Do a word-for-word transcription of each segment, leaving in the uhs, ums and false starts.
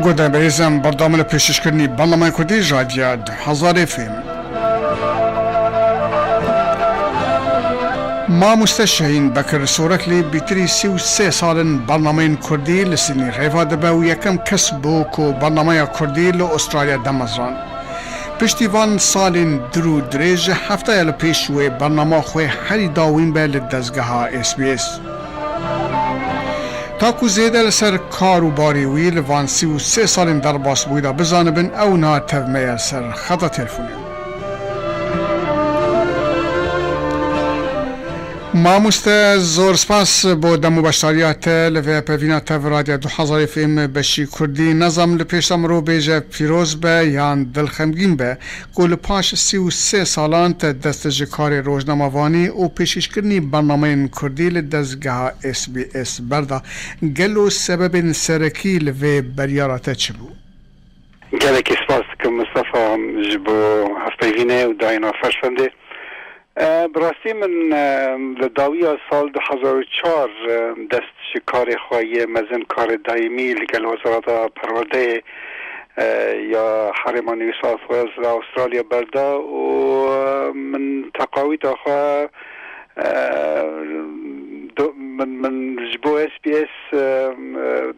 Guhdarên birêz, em berdewam in li pêşkêşkirinî bernameyên Kurdî ji Radya du hezar F M. Mamoste Şehîn Bekir Sorekli bîtirî sî û sê sal in bernameyên Kurdî li Sydney rêva dibe û yekem kes bû ku bernameya Kurdî li Australya demezrand. Piştî van salên dur û dirêj, hefta ya li pêş wê bernama xwe herî dawîn be li dezgeha S B S. Taku zêde li ser kar û barê wî li van sî û sê salên derbasbûyî de bizanibin, ew niha tev me ye li ser xeta telefonê. Mamoste, zor spas bo dem û beşdariya te li vê pevîna te bi Radya du hezar F M beşî Kurdî. Nezam li pêşta mirov bêje pîroz be yan dilxemgîn be, ku li paş sî û sê salan te dest ji karê rojnamevanî û pêşkêşkirinî bernameyên Kurdî li dezgeha S B S berda. Gelo sebebên serekî li vê beryara te çi bû? Gelekî spas dikim Mistefa ji bo hevpeyvînê û dayîna fersendê. E, bi rastî min, e, li dawiya sal du hezar û çar, e, dest ji karê xwe yê mezin, karê dayîmî li gel Wezareta Perwerdeyê, e, ya Herêma New South Wales li Australya berda û, e, min teqawîta xwe, e, do-, min, min ji bo S B S, e,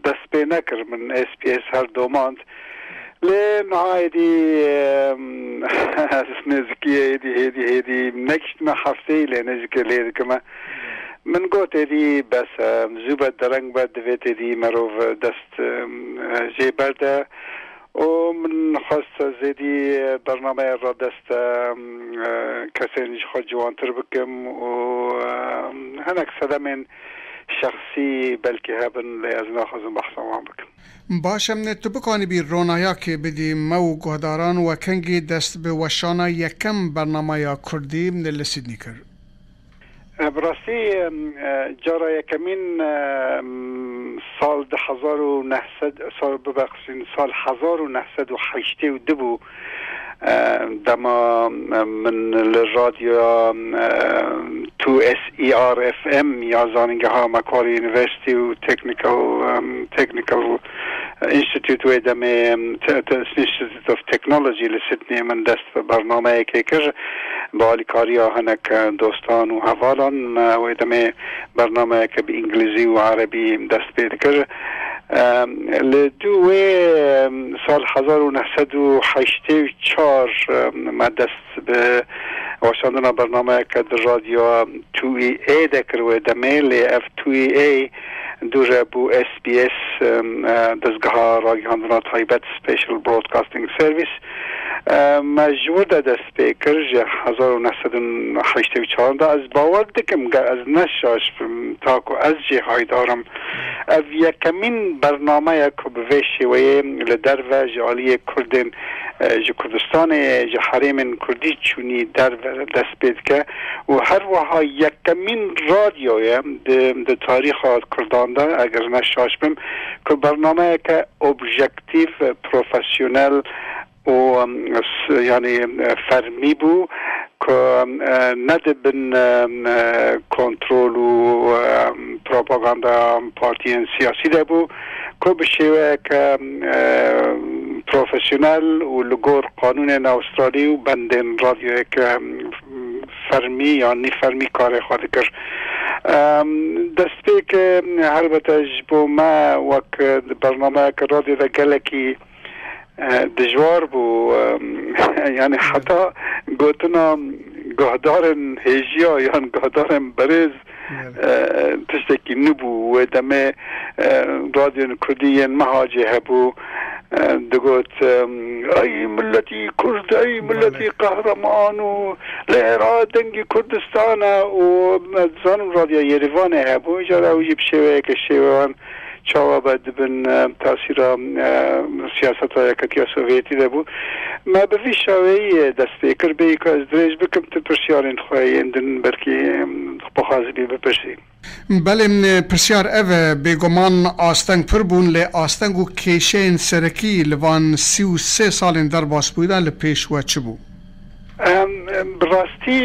dest pê nekir. Min S B S her domand. Lê niha êdî, em, ez nêzikî êdî, hêdî, hêdî negiştime hefteyî lê nêzikê lê dikime. Min got êdî bes e, zû be dereng be, divêt êdî merov dest, em, jê berde. Û min xwest ez êdî bernameya radest, em, kesên ji xwe ciwantir bikim û, em, hinek sedemên şexsî belkî hebin, lê ez naxwazim behsa wan bikim. Baş e, tu bikanibî ronahiyakê bidî me û guhdaran we kengî dest bi weşana yekem bernameya Kurdî li Sydney kir? E, bi rastî, em, e, cara yekemîn, em, sal du hezar û neh sed, sal, bibexşîn, sal hezar û neh sed û heştê û du bû. E, dema, e, min li radyoya, e, two S E R F M ya Zanîngeha Macquarie University û Technical, em, Technical Institute wê demê, em, te-, te-, Institute of Technology li Sydney min dest bi bernameyekê kir. Bi alîkariya hinek, e, dostan û hevalan me wê demê bernameyeke bi îngilîzî û erebî dest pê dikir. Em, li dû wê, em, sal hezar û neh sed û heştê û çar, em, me dest bi weşandina bernameyeke di radyoya two E A de kir wê demê, lê ev two E A dû re bû S B S, em, e, dezgeha ragihandina taybet, Special Broadcasting Service. E, me ji wir de dest pê kir, ji hezar û neh sed û heştê û çar de. Ez bawer dikim, ger ez ne şaş bim, ta ku ez jê haydar im, ev yekemîn bername ye ku bi vê şêweyê li derve ji aliyê Kurdên, e, ji Kurdistanê, ji herêmên Kurdî çûnî derve dest pê dike û her wiha yekemîn radyo ye di, di tarîxa Kurdan de, eger ne şaş bim, ku bernameyeke objektîf, profesyonel û, em, s-, yanî, e, fermî bû ku, em, e, ne di bin, em, e, kontrol û, em, propaganda partiyên siyasî de bû, ku bi şêweyeke, em, e, profesyonel û li gor qanûnên Awstralî û bendên radyoyeke, em, fermî yan nîfermî karê xwe dikir. Em, destpêk, em, helbete ji bo me wek, e, bernameyeke radyo de gelekî e, dijwar bû. E, yanî heta gotina guhdarên hêjiya yan guhdarên berêz, e, tiştekî nû bû. Wê demê, e, radyên kurdî yên meha jê hebû, e, digot, e, "Ey miletî kurd, ey miletî qehreman" û "Lê ra dengî Kurdistan e" û ez dizanim radya Yerîvanê hebû. Îcar ew jî bi şêweyeke şêweyan çawa be dibin, e, tasîra, e, siyaseta Yeketiya Sovyetî de bû. Me bi vî şaweyî, e, dest pê kir. Bêyî ku ez dirêj bikim, tu pirsyarên xwe yên din belkî, e, bixwazibî bipirsî. Belê, e, pirsyar ev e, bêguman asteng pir bûn, lê asteng û kêşeyên serekî li van sî û sê salên derbasbûyî de li pêş we çi bû? Em, em, bi rastî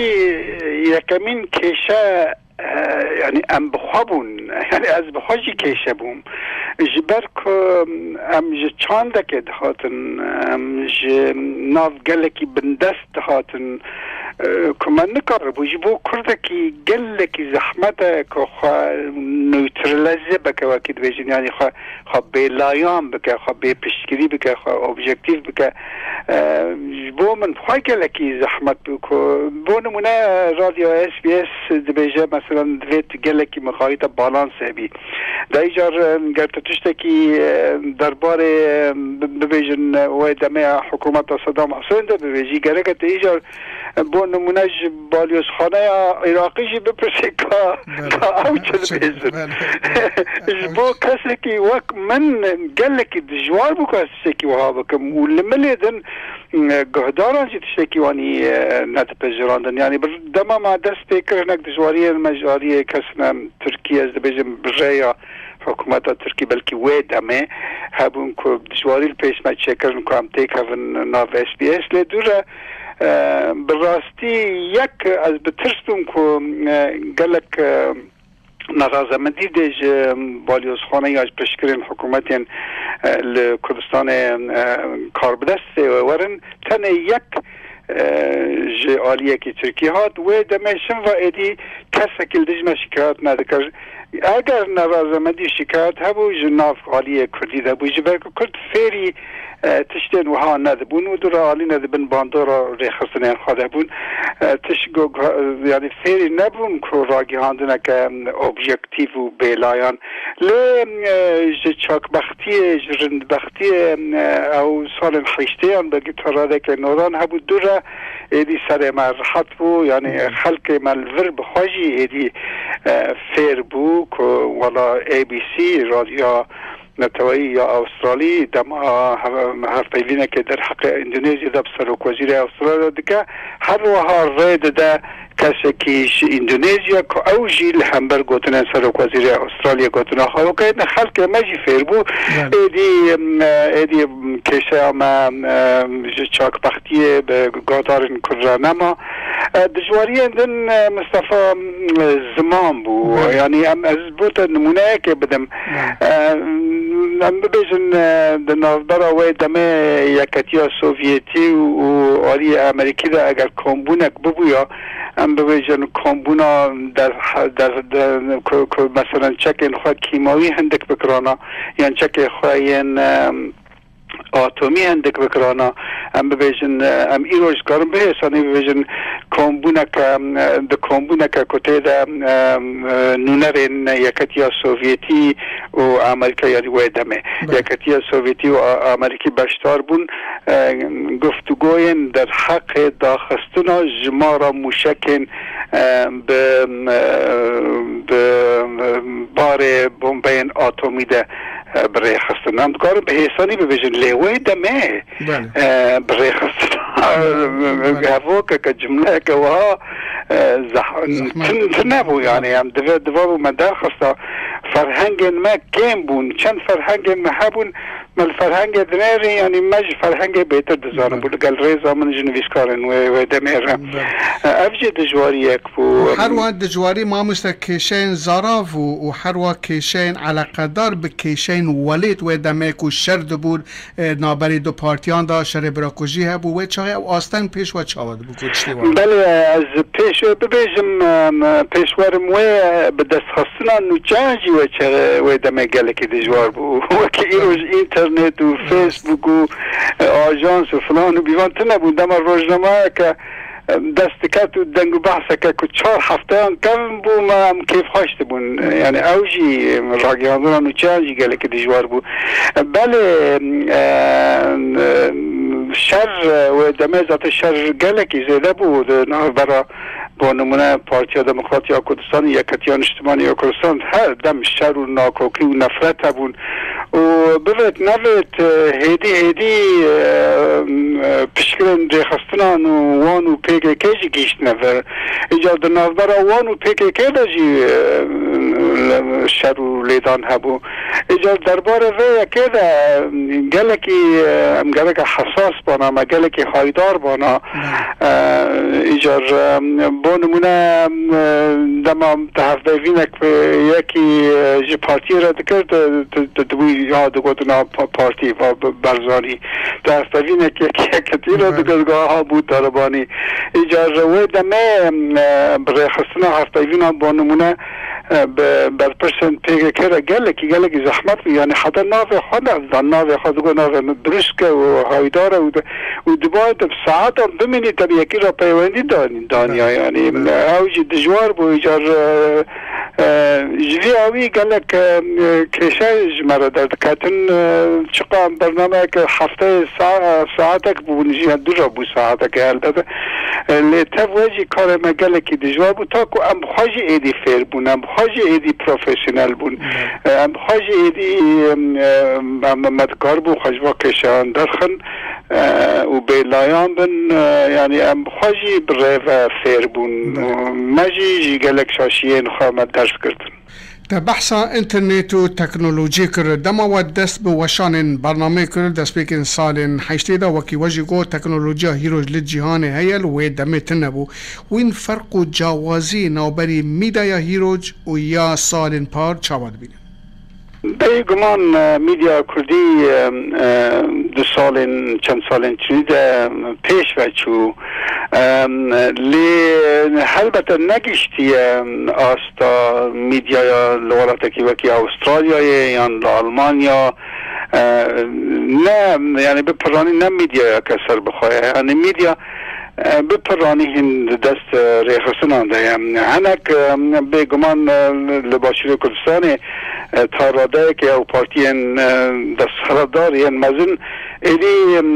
yekemîn kêşe E, yanî em bi xwe bûn, yanî ez bi xwe jî kêşe bûm. Ji ber ku em ji çandekê dihatin, em ji nav gelekî bindest dihatin, e, ku me nikaribû ji bo kurdekî gelekî zehmet e ku xwe neutralize bike, wekî dibêjin, yanî xwe, xwe bêlayan bike, xwe bê piştgirî bike, xwe objektîf bike. E, ji bo min xwe gelekî zehmet bû ku, bo nimûne, radyo S B S dibêje, mesela, divê tu gelekî mixayîte balans hebî. De îcar, e, ger tu tiştekî, e, derbarê, e, bi-, bibêjin, e, wê demê hikûmeta Sedam Husên de bibêjî, gereke tu îcar, e, bo nimûne, ji balyozxaneya Iraqî jî bipirsî ka, Belê. ka ew çi Çi, dibêjin. belê, belê. Ji bo kesekî wek min gelekî dijwar bû ku ez tiştekî wiha bikim û li milê din, e, guhdaran jî tiştekî wanî, e, nedipejirandin. Yanî bir dema me dest pê kir, hinek dijwariyên me ji aliyê kesine Tirkî, ez dibêjim bi rêya hikûmeta Tirkî, belkî wê demê hebûn ku dijwarî li pêş me çêkirin ku em têkevin nav S B S. Lê dû re, e, bi rastî yek ez bi tirs bûm ku, e, gelek, e, nerazemendî dê ji balyozxane ya ji piştgirên hikûmetên, e, li Kurdistanê, e, karbidest werin. Tenê yek, e, ji aliyekî Tirkî hat. Wê demê şin ve êdî kesekî li dij me şikayet nedikir. Eger nerazemendî şikayet hebû, ji nav aliyê Kurdî de bû. Ji ber ku Kurd fêrî, e, tiştên wiha nedibûn û dû re alîne di bin bandora rêxistinên xwe de bûn. E, tişt go-, go-, yanî fêrî nebûn ku ragihandineke objektîf û bêlayan. Lê, e, ji çakbextiyê, ji rindbextiyê, e, ew salên heştêyan belkî ta radeke nodan hebû dû re, êdî serê me rehet bû. Yanî xelkê me li vir bi xwe jî êdî, e, fêr bû ku wela A B C, radyoya neteweyî ya Awustralî, dema hev-, hevpeyvînekê derheqê Îndonezyê de bi serokwezîrê Awustralya dike, her wiha rê dide kesekî ji Îndonezya ku ew jî li hember gotinên serokwezîrê Awustralya gotina xwe bike. Xelkê me jî fêr bû. Belê. Êdî, em, êdî kêşeya me, em, ji çakbextiyê bi guhdarên Kurd re nema. E, dijwariyên din, e, Mistefa, em, ziman bû. Belê. Yanî em, ez bo te nimûneyekê bidim. Belê. E, em bibêjin, e, di navbera wê demê Yeketiya Sovyetî û, û aliyê Amerîkî de eger kombûnek bibûya, em bibêjin kombûna der, der, der, ku, ku meselen çekên xwe kîmawî hindik bikirana, yan çekê xwe yên, em, atomî hindik bikirana, em bibêjin, em îro ji karin bi hêsanî bibêjin kombûneke, em, di kombûneke ku tê de, em, nûnerên Yeketiya Sovyetî û Amerîka, yanî wê demê Belê. Yeketiya Sovyetî û A-, Amerîkî beşdar bûn, e, guftûgoyên derheqê daxistina jimara mûşekên, e, bi, e, bi, e, barê bombeyên atomî de, e, bi rê xistin. Em dikarin bi hêsanî bibêjin, lê wê demê, Belê. e, bi rê xistin. Belê. Hevokeke, cumleyeke wiha, e, zeh-, Zehmet. tin, tune bû, yanî em dive, diva bû me derxista. Ferhengên me kêm bûn. Çend ferhengên me hebûn, me li ferhengê dinêrî, yanî me ji ferhengê bêtir dizanin Belê. bû. Li gel rêza min ji nivîskarên wê, wê demê re. Belê. E, ev jî dijwariyek bû. Û her wiha dijwarî, mamoste, kêşeyên zarav û, û her wiha kêşeyên eleqedar bi kêşeyên welêt wê demê ku şer dibû, e, navberî du partiyan de şerê birakujî hebû, wê çaxê ew asteng pêş we çawa dibû ku tiştê wan? Belê, ez pêş wê bibêjim, em, pêşwerim wê, e, bi destxistina nûçeyan jî wê çaxê, wê demê gelekî dijwar bû. Wekî îro ji înternet û Rast. Facebook û, e, ajans û filan û bîvan tune bû. Dema rojnameyeke, em, dest diket û deng û behseke ku çar hefteyan kevn bû, me em kêfxweş dibûn. Hı. Yani ew jî, em, ragihandina nûçeyan jî gelekî dijwar bû. Belê, em, em, şer, e, wê demê zaten şer gelekî zêde bû di navbera, bo nimûne, Partiya Demokrat ya Kurdistanê, Yeketiya Niştimanî ya Kurdistan, her dem şer û nakokî û nefret hebûn. Û bivêt nevêt, e, hêdî hêdî, e, e, piştgirên rêxistinan û wan û P K K jî gihîştine vir. Îcar di navbera wan û P K K de jî, e, şer û lêdan hebû. Îcar derbarê vê yekê de, e, gelekî, e, em gereke hesas bana, me gelekî haydar bana. E, îcar, e, bo nimûne, e, dema te hevpeyvînek, e, yekî, e, ji partiyê re dikir, tu, tu, tu, tu bûyî, ya digotina pa-, partî, va, Barzanî. Te hevpeyvînek yekî yekitî re dikir, ha bû Talibanî. Îcar wê demê, e, bi rêxistina hevpeyvînan bo nimûne, e, bi berpirsên P K K re gelekî, gelekî zehmet bû. Yanî heta navê xwe ne, navê xwe digot navê min dirust ke û haydar e û de-, û diba tu bi saetan bimînî te bi yekî re peywendî danî, daniya. Yanî ew jî dijwar bû. Îcar, e, e, ji vî awî gelek, e, kêşe ji me re derdiketin. E, çiqa bernameyeke hefteyê sa-, saetek bûn, jî du re bû saetek helbet. E, lê tev we jî karê me gelekî dijwar bû, ta ku em bi xwe jî êdî fêr bûn, em bi xwe jî êdî profesyonel bûn. E, em bi xwe jî êdî, em, em, em, me dikaribûn xwe ji va kêşeyan derxin, e, û bêlayan bin, e, yanî em bi xwe jî bi rê ve fêr bûn. Û me jî ji gelek şaşiyên xwe me ders girtin. Te behsa înternet û teknolojî kir. Dema we dest bi weşanên bernameyê kir, destpêkên salên heştê de, wekî we jî got, teknolojiya hîroc li cîhanê heye, li wê demê tune bû. Wîn ferq û cawazî navberî mîdaya hîroc û ya salên par çawa dibînin? Bêguman, e, mîdya kurdî, e, e, du salên, çend salên çûyî de pêş ve çû. E, lê helbete negihîştiye asta mîdyaya li welatekî wekî Awistralyayê yan li Almanya. E, ne, yanî bi piranî ne mîdyayeke serbixwe ye. Yanî mîdya e, bi piranî hîn di dest, e, rêxistinan de ye. Hinek, e, bêguman, e, li Başûrê Kurdistanê, e, ta radeyekê ew partiyên, e, desthilatdar yên mezin êdî,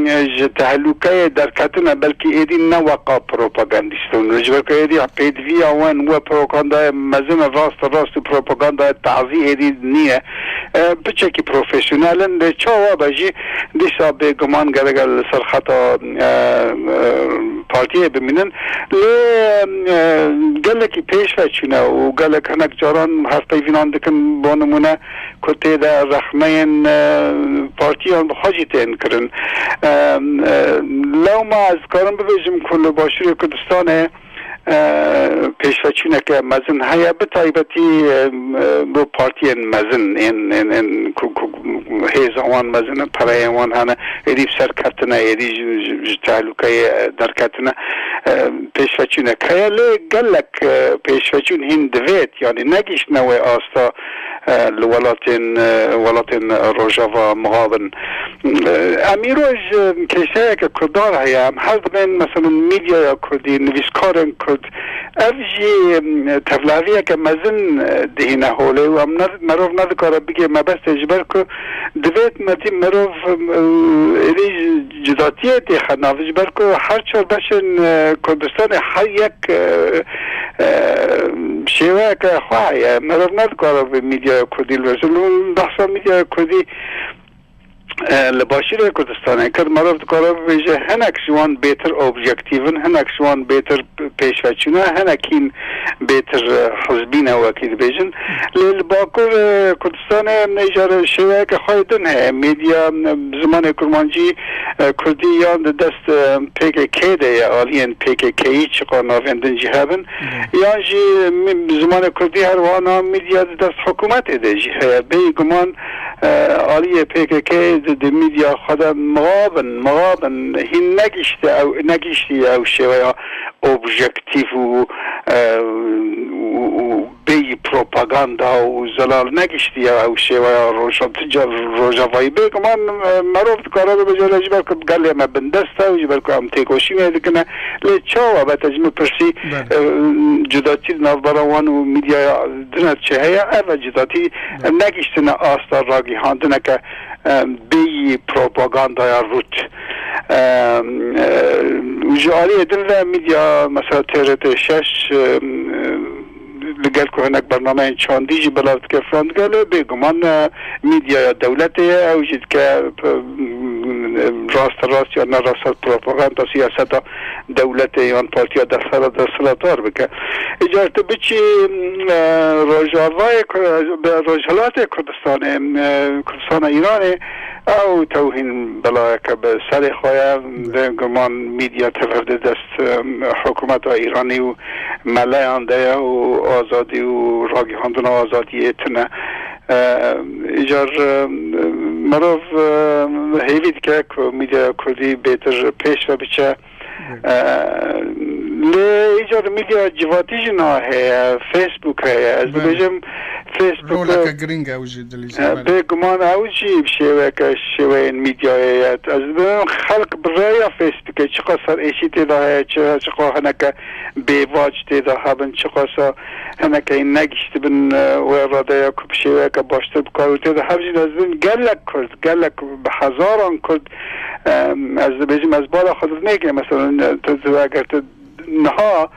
e, ji tehlûkeyê derketine, belkî êdî ne weqa propagandîst in. Ji ber ku êdî pêdiviya wan wê propagandayê mezin e, rast rast û propagandayê tazî êdî niye. E, piçekî profesyonel in, lê çawa be jî dîsa bêguman gerek e li ser xeta, e, e, partiyê bimînin. Lê, e, gelekî pêş ve çûne û gelek hinek caran hevpeyvînan dikin, bo nimûne ku tê de rexneyên, e, partiyan bi xwe jî tên kirin. E, e, lewma ez dikarim bibêjim ku li Başûrê Kurdistanê e, pêşveçûneke mezin heye, bi taybetî, e, e, bo partiyên mezin, ên, ên, ên ku, ku hêza wan mezin e, pereyên wan hene, êdî bi ser ketine, êdî ji, ji, ji tehlûkeyê, e, derketine, e, pêşveçûnek heye, lê gelek, e, pêşveçûn hîn divêt, yanî negihîştine wê asta, e, li welatên, e, welatên Rojava mixabin. E, em îro ji kêşeyeke kurdan heye. Em her dibên, meselen, medyaya kurdî, nivîskarên kurd, ev jî, e, tevlaheviyeke mezin, e, dihîne holê û em ne, merov nedikare bigê mebestê, ji ber ku divêt metî merov, e, êdî cudatiyê têxe nav, ji ber ku her çar beşên, e, Kurdistanê her yek, e, e, şêweyeke xwe heye. Merov nedikare vê medyaya kurdî li vir. Li behsa medyaya kurdî, e, li Başûrê Kurdistanê kir, merov dikare bibêje, hinek ji wan bêtir objektîv in, hinek ji wan bêtir pêşveçûn e, hinek hîn bêtir, e, hizbî ne wekî dibêjin. Lê li Bakur, e, Kurdistanê, em ê jî şêweyeke xwe yê din heye. Medya, e, bi zimanê kurmancî, e, kurdî yan di dest, e, P K K de ye, aliyên P K K'yî çiqa navên din jî hebin, yan jî mi-, bi zimanê kurdî her wiha niha medya di dest hikûmetê de jî heye. Bêguman, e, aliyê P K K di, di medya xwe de mixabin, mixabin hîn negihişte ew, negihiştiye ew şêweya objektîf û, e, û, û bêyî propaganda û zelal negihiştiye ew şêweya Rojava, tu car Rojavayî. Bêguman, e, merov dikare bibêje, lê ji ber ku gelê me bindest e û ji ber ku em têkoşînê dikine, lê çawa be, te ji min pirsî, e, cudatî di navbera wan û medyaya din e çi heye? Ev e cudatî, e, negihiştine asta ragihandineke, e, bêyî propagandaya rût. E, e, ji aliyê din ve medya, mesela T R T şeş, e, e, Li gel ku hinek bernameyên çandî jî belav dike, filan dike, lê bêguman, e, medyaya dewletê ye, ew jî dike, e, rast rast ya ne rast propaganda siyaseta dewletê yan partiya desthela-, desthilatdar bike. Îcar tu biçî, e, Rojavayê Ku-, bi Rojhilatê Kurdistanê, e, Kurdistana Îranê, ew tewhîn belayeke bi serê xwe ye. Bêguman medya tev hevdê dest, e, hikûmeta Îranî û meleyan de ye û azadî û ragihandina azadiyê tune. E, îcar, e, mirov, e, hêvî dike ku medya kurdî bêtir pêş ve biçe. E, lê îcar medya civatî jî niha heye, Facebook heye. Ez Belê. dibêjim Facebook Roleke giring e ew jî dilî jî, e, belê. Bêguman ew jî bi şêweke, şêweyên medyayê ye. Ez dibêjim xelk bi rêya Facebookê çiqas serêşî tê de heye, çi, çiqas hineke bêvac tê de hebin, çiqasa hineke negihiştibin, e, wê radeya ku bi şêweyeke baştir bi kar û tê de hebjîn. Ez dibêjim gelek Kurd, gelek bi hezaran Kurd, e, ez dibêjim, ez bala xwe didinêkê, mesela, tu, tu, eger tu niha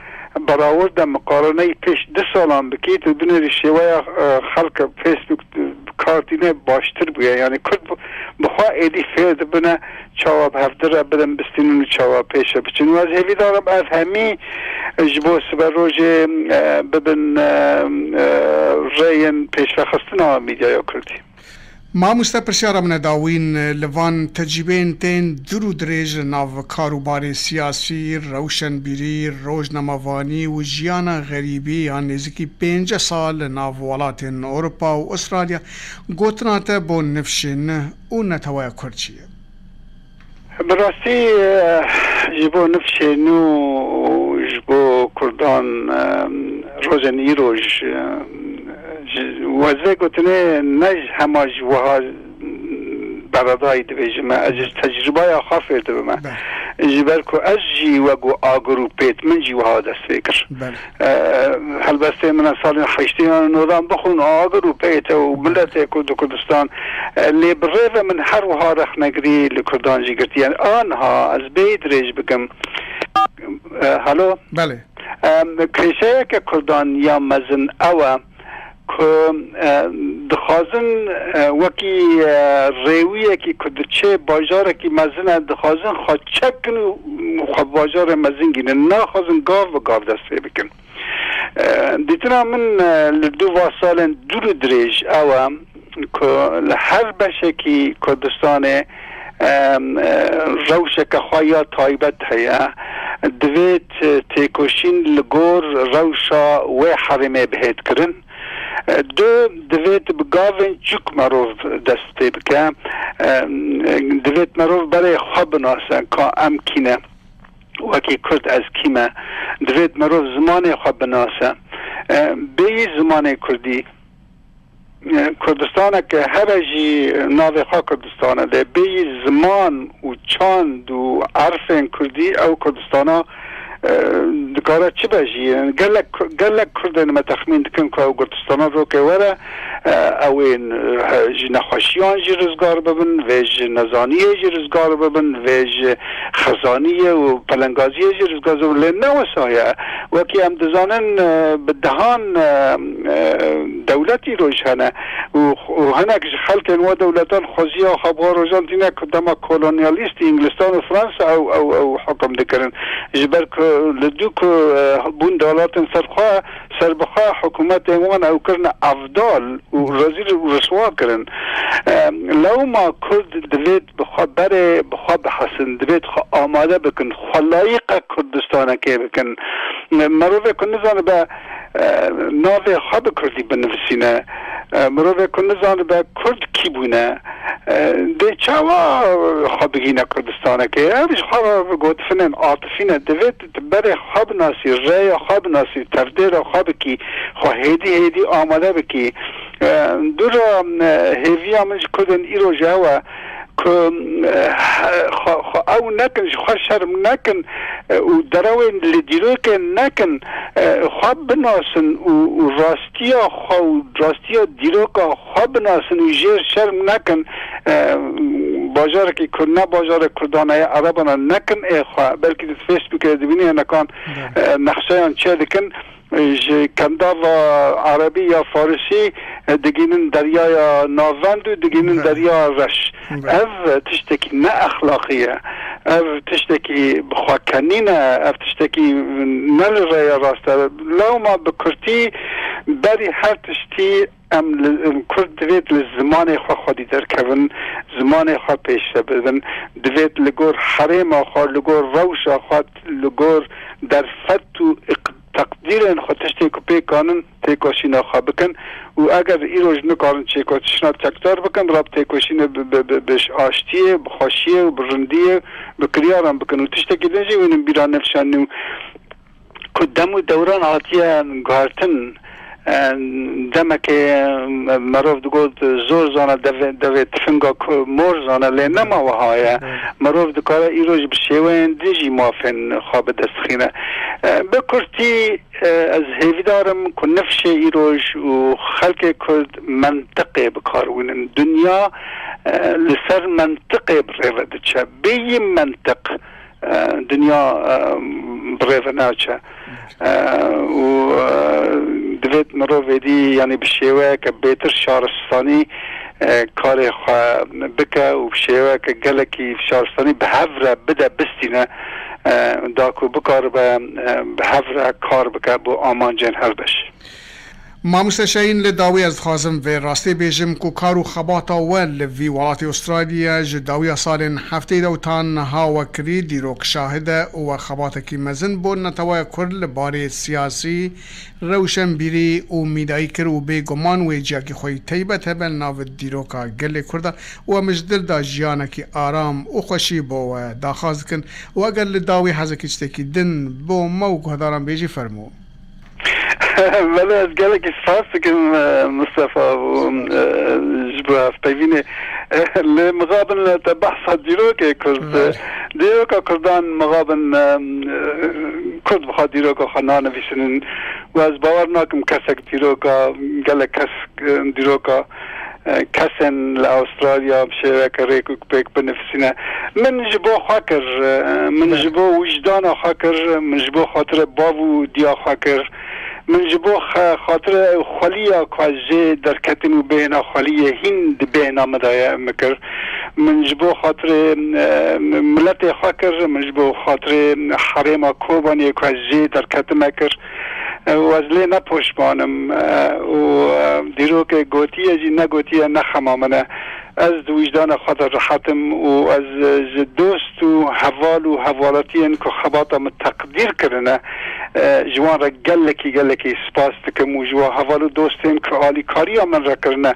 berawirde miqareneyî pêş du salan bikî, tu binêrî şêweya, e, xelk Facebook bi kar tîne baştir bûye. Yani Kurd bi, bi xwe êdî fêr dibine çawa bi hevdi re birin bistînin û çawa pêşe biçin. Û ez hêvîdar im ev hemî ji bo siberojê, e, bibin, e, e, rêyên pêşvexistina medyaya Kurdî. Mamoste, pirsyara min e dawîn, li van tecrûbeyên tên dûr û dirêj li nav kar û barê siyasî, rewşenbîrî, rojnamevanî û jiyana xerîbî ya nêzîkî pêncî sal li nav welatên Ewropa û Australya gotina te bo nifşên û neteweya Kurd çi ye? Bi rastî, eh, ji bo nifşê nû û ji bo Kurdan, eh, rojên îroj, eh, ji, ez vê gotinê ne ji hema ji wiha beredayî dibêjim, ez ji tecrûbaya xwe fêr dibime. Be. Ji ber ku ez jî wek agir û pêt min jî wiha dest pê kir. Belê. E, helbestê min e salên heştê yan nodan bixwin agir û pête û miletê Kurd û Kurdistan, e, lê bi rê ve min her wiha rexnegirî li Kurdan jî girtiye. Aniha ez bêyî dirêj bikim. E, halo? Belê. Em, kêşeyeke Kurdan ya mezin ew e ku, e, dixwazin, e, wekî, e, rêwiyekî ku diçe bajarekî mezin e, dixwazin xwe çek kin û xwe bajarê mezin gînin. Naxwazin gav bi gav dest pê bikin. E, dîtina min, e, li du va salên dûr û dirêj ew e ku li her beşekî Kurdistanê, e, e, rewşeke xwe ya taybet heye. Divê t-, têkoşîn li gor rewşa wê herêmê bihêt kirin. E, du, divê tu bi gavên çûk merov dest pê bike. E, divê merov berê xwe binase ka em kî ne. Wekî Kurd ez kî me? Divê merov zimanê xwe binase. E, bêyî zimanê Kurdî, e, Kurdistaneke hebe jî navê xwe Kurdistan e, lê bêyî ziman û çand û erfên Kurdî ew Kurdistana, e, dikare çi be jî? Gelek, gelek Kurdên me texmîn dikin ku ew Kurdistana rokê were, e, ew ên, e, ji nexweşiyan jî rizgar bibin, vê ji nezaniyê jî rizgar bibin, vê ji xezaniyê û pelengaziyê jî rizgar bibin. Lê ne wisa ye. Wekî em dizanin, e, bi dehan, e, e, dewlet îroj hene û, û hinek ji xelkên we dewletan xweziya xwe bi we rojan tîne ku dema kolonyalîstî Îngilîstan û Fransa ew, ew, ew hukum dikirin. Ji ber ku li dû ku, e, bûn dewletin serxwe, serbixwe, hikûmetên wan ew kirine evdal û rezîl û riswa kirin. E, lewma Kurd divêt bi xwe berê, bi xwe bihesin, divêt xwe amade bikin, xwe layiqa Kurdistanekê bikin. Mirovê ku nizanibe, e, navê xwe bi Kurdî binivîsîne, e, mirovê ku nizanibe Kurd kî bûne, e, dê çawa xwe bigîne Kurdistanekê? Ev ji xwe gotifinên atifî ne. Divêt tu berê xwe binasî, rêya xwe binasî, tevdêra xwe bikî, xwe hêdî hêdî amade bikî. E, dûra, e, hêviya min ji Kurdên îro ji hev e ku, e, xwe, xwe ew nekin, ji xwe şerm nekin, e, û derewên li dîrokê nekin, e, xwe binasin û, û rastiya xwe û rastiya dîroka xwe binasin û jêr şerm nekin. E, bajarekî ku ne bajarê Kurdan e, Ereban e, nekin ê xwe. Belkî di Facebookê dibînî hinekan, e, nexşeyan çê dikin. Ji kendava erebî ya farisî, e, digihînin deryaya navend û digihînin Belê. Derya reş. Belê. Ev tiştekî ne exlaqî ye. Ev tiştekî bi xwe kenîn e. Ev tiştekî ne li rêya rast e. Lewma bi kurtî berî her tiştî em li, em kurd divêt li zimanê xwe xwedî derkevin, zimanê xwe pêşve bibin. Divêt li gor herêma xwe, li gor rewşa xwe, li gor derfet û iq-, teqdîrên xwe, tiştê ku pêk anin, têkoşîna xwe bikin û eger îroj nikarin çêkoşîna çekdar bikin, rab têkoşînê bi, bi, bi, bi aştiyê, bi xweşiyê û bi rindiyê, bi kiryaran bikin û tiştekî din jî wînin bîra nifşanî û ku dem û dewran hatiye guhertin, e, demekê, e, merov digot zor zana devê, devê tifinga ku mor zana, lê nema wiha ye. Evet. Merov dikare îroj bi şêweyên din jî mafên xwe bi dest xîne. E, bi kurtî, e, ez hêvîdar im ku nifşê îroj û xelkê Kurd mentiqê bi kar wînin. Dinya, e, li ser mentiqê bi rê ve diçe. Bêyî mentiq, e, dinya, e, bi rê ve naçe. E, û, e, divêt mirov êdî, yanî bi şêweyeke bêtir şaristanî, e, karê xwe bike û bi şêweyeke gelekî şaristanî bi hev re bide, bistîne, e, da ku bikaribe, e, bi hev re kar bike bo amancên her beş. Mamoste Şehîn, li dawî ez dixwazim vê rastî bêjim ku kar û xebata we li vî welatê Australya ji dawiya salên heftê de û ta niha we kirî, dîrok şahid e û we xebatekî mezin bo netewaya Kurd li barê siyasî, rewşenbîrî û mîdayî kir û bêguman wê ciyakî xwe yî teybet hebe li nav dîroka gelê Kurd de û em ji dil de jiyanekî aram û xweşî bo we daxwaz dikin û eger li dawî hezekî tiştekî din bo me û guhdaran bêjî, fermû. Belê, ez gelekî spas dikim, e, Mistefa, û, e, ji bo hevpeyvînê. E, lê mixabin te behsa dîrokê Kurd. Evet. Dîroka Kurdan mixabin, e, e, Kurd bi xwe dîroka xwe nanivîsinin. Û ez bawer nakim kesek dîroka, gelek kes, e, dîroka e, kesên li Astralya bi şêweyeke rêk û pêk binivîsîne. Min ji bo xwe kir, e, min Belê. Ji bo wijdana xwe kir, min ji bo xatirê bav û diya xwe kir, min ji bo xe-, xatirê xweliya ku ez jê derketim û bêhna xweliyê hîn di bêhna min de ye, min kir. Min ji bo xatirê, e, miletê xwe kir, min ji bo xatirê herêma Kobaniyê ku ez jê derketime kir. E, û ez lê ne poşman im, e, û, e, dîrokê gotiye jî negotiye ne xema min e. Ez di wijdana xwe de rehet im û ez, e, ji dost û heval û hevalatiyên ku xebata min teqdîr kirine, e, ji wan re gelekî, gelekî spas dikim û ji wan heval û dostên ku alîkariya min re kirine,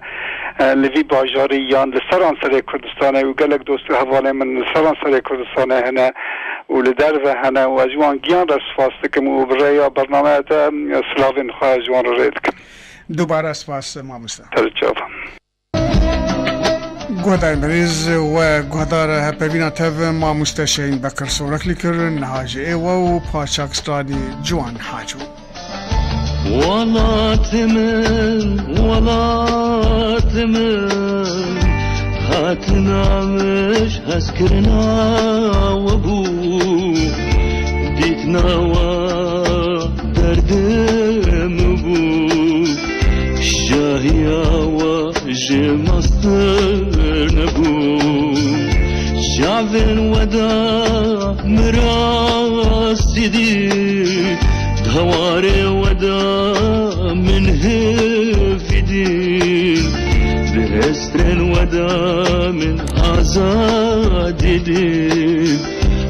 e, li vî bajarî yan li seranserê Kurdistanê û gelek dost û hevalên min li seranserê Kurdistanê hene û li derve hene û ez ji wan giyan re spas dikim û bi rêya bernameya te silavên xwe ji wan re rê dikim. Dubare spas, mamoste. Te çav. Guhdarên birêz, we guhdar hevpeyvîna tev mamoste Şehîn Bekir Sorekli kir, niha ji ê we û parçak stranî ciwan haco. Welat min, welat min, hatina min ji hezkirina we bû, dîtina we derdê min bû, şahiya we ji mastir nebû. Çavên we de min rastî dî, di hewarê we de min hêvî dî, di hesrên we de min azadî dî.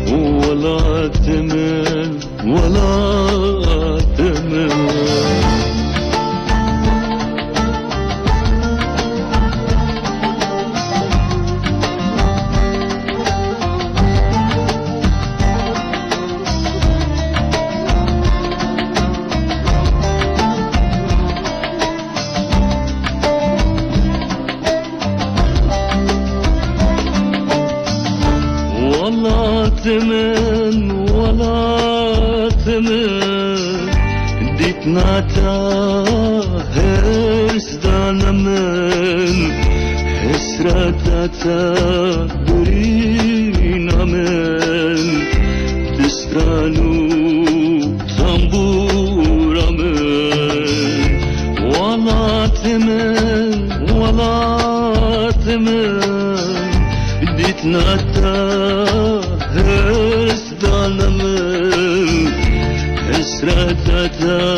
Welat min, welat min. Welat min, welat min, dîtina te hirs dane min, hesreta te birîna min, di stran û tambûra min. Nata hırs dana min, hesreta te